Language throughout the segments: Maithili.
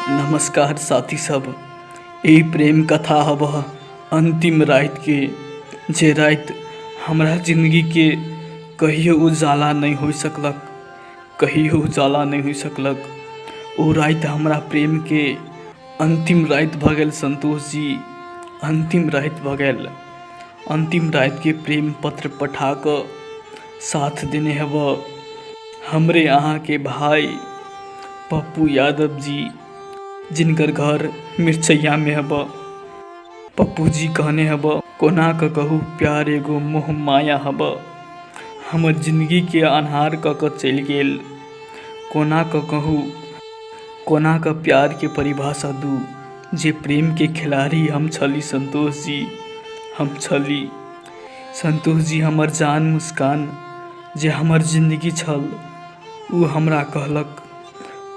नमस्कार साथी सब। ई प्रेम कथा हब अंतिम रातिके, जे राति हमरा जिन्दगीके कहियो उजाला नहि होइ सकलक, कहियो उजाला नहि होइ सकलक। ओ राति हमरा प्रेमके अन्तिम राति भऽ गेल संतोष जी, अन्तिम राति भऽ गेल। अन्तिम रातिके प्रेम पत्र पठा कऽ साथ देने हेब हमरे अहाँके भाय पप्पू यादव जी, जिनकर घर मिरचैयामे हेब। पप्पू जी कहने हेब, कोना कऽ कहू प्यार एगो मोह माया हब, हमर जिन्दगीके अन्हार कऽ कऽ चलि गेल। कोना कऽ कहू, कोना कऽ प्यारके परिभाषा दू, जे प्रेमके खिलाड़ी हम छली संतोष जी, हम छली संतोष जी। हमर जान मुस्कान जे हमर जिन्दगी छल, ओ हमरा कहलक,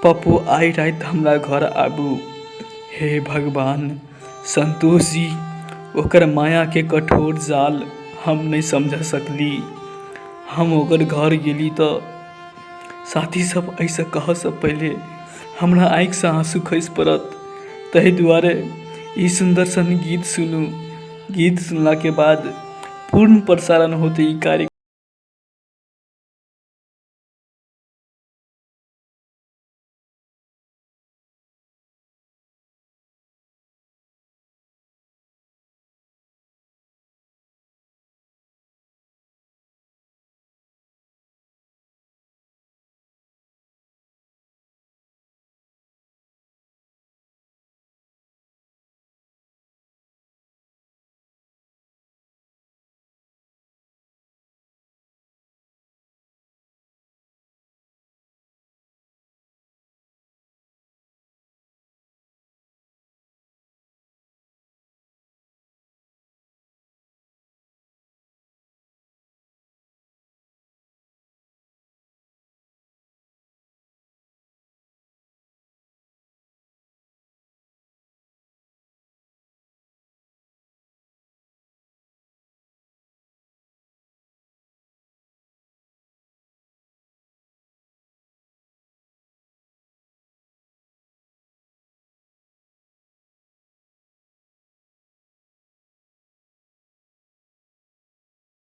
पप्पू आइ राति हमरा घर आबू। हे भगवान, संतोष जी, ओकर मायाके कठोर जाल हम नहि समझ सकली। हम ओकर घर गेली तऽ साथी सब, एहिसँ कहऽसँ पहिले हमरा आँखिसँ आँसू खसि पड़त, ताहि दुआरे ई सुन्दर सन गीत सुनू। गीत सुनलाके बाद पूर्ण प्रसारण होतै ई कार्य।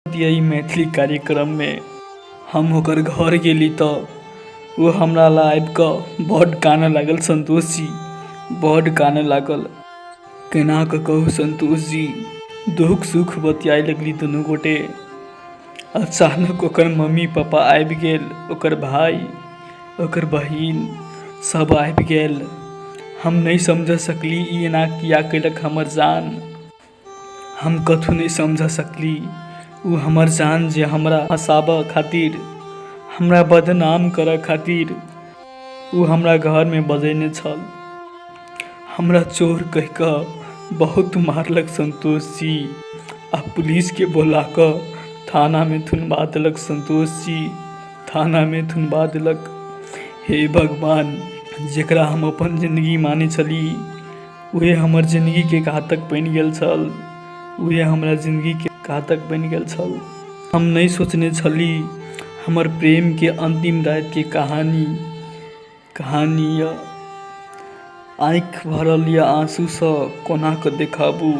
ई मैथिली कार्यक्रममे हम ओकर घर गेली तऽ ओ हमरा लग आबि कऽ बड्ड कानऽ लागल। संतोष जी बड्ड कानऽ लागल। केना कऽ कहू संतोष जी, दुःख सुख बतियाए लगली दुनू गोटे। अचानक ओकर मम्मी पापा आबि गेल, ओकर भाय, ओकर बहिन सब आबि गेल। हम नहि समझ सकली ई एना किया केलक हमर जान। हम कथू नहि समझ सकली। ओ हमर जान जे हमरा फँसाबऽ खातिर, हमरा बदनाम करऽ खातिर ओ हमरा घरमे बजेने छल। हमरा चोर कहि कऽ बहुत मारलक संतोष जी, आ पुलिसके बोला कऽ थानामे थुनबा देलक संतोष जी, थानामे थुनबा देलक। हे भगवान, जकरा हम अपन जिन्दगी मानै छली उहे हमर जिन्दगीके घातक बनि गेल छल, उहे हमरा जिन्दगीके घातक बनि गेल छल। हम नहि सोचने छली हमर प्रेमके अन्तिम रातिके कहानी कहानी यऽ। आँखि भरल यऽ आँसूसँ कोना कऽ देखाबू,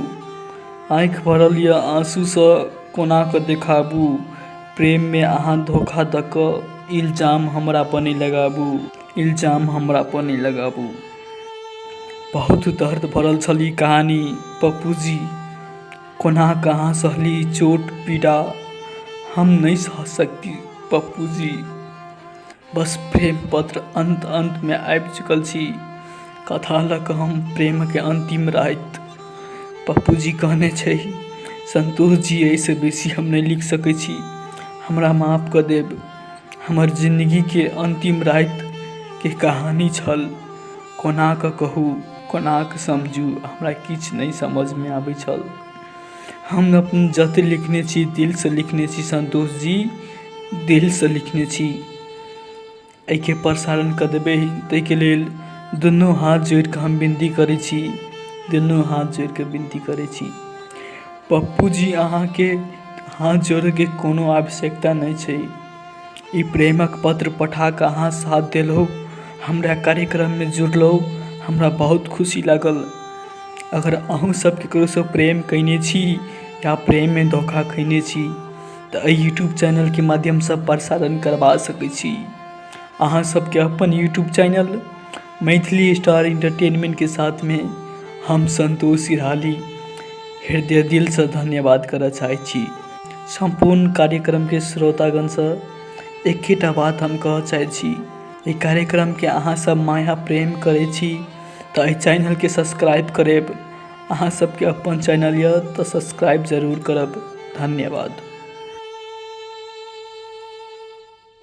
आँखि भरल यऽ आँसूसँ कोना कऽ देखाबू, प्रेममे अहाँ धोखा दऽ कऽ इल्जाम हमरा पर नहि लगाबू, इल्जाम हमरा पर नहि लगाबू। बहुत दर्द भरल छल ई कहानी पप्पू जी। कोना कहाँ सहली ई चोट पीड़ा हम नहि सह सकती पप्पू जी। बस प्रेम पत्र अन्त अन्तमे आबि चुकल छी। कथा लऽ कऽ हम प्रेमके अन्तिम राति। पप्पू जी कहने छै, संतोष जी एहिसँ बेसी हम नहि लिख सकै छी, हमरा माफ कऽ देब। हमर जिन्दगीके अन्तिम रातिके कहानी छल। कोना कऽ कहू, कोना कऽ समझू, हमरा किछु नहि समझमे आबै छल। हम अपन जते लिखने छी दिलसँ लिखने छी संतोष जी, दिलसँ लिखने छी। एहिके प्रसारण कऽ देबै ताहिके लेल दुनू हाथ जोड़ि कऽ हम विनती करै छी, दुनू हाथ जोड़ि कऽ विनती करै छी। पप्पू जी, अहाँके हाथ जोड़ैके कोनो आवश्यकता नहि छै। ई प्रेमक पत्र पठा कऽ अहाँ साथ देलहुँ, हमरा कार्यक्रममे जुड़लहुँ, हमरा बहुत खुशी लागल। अगर अहूँ सब ककरोसँ प्रेम कयने छी या प्रेममे धोखा खयने छी तऽ एहि यूट्यूब चैनलके माध्यमसँ प्रसारण करबा सकै छी। अहाँ सबके अपन यूट्यूब चैनल मैथिली स्टार एंटरटेनमेंटके साथमे हम संतोष इराली हृदय दिलसँ धन्यवाद करऽ चाहै छी। सम्पूर्ण कार्यक्रमके श्रोतागणसँ एकेटा बात हम कहऽ चाहै छी, एहि कार्यक्रमके अहाँ सब माया प्रेम करै छी तऽ एहि चैनलके सब्सक्राइब करब। अहाँ सबके अपन चैनल यऽ तऽ सब्सक्राइब जरूर करब। धन्यवाद।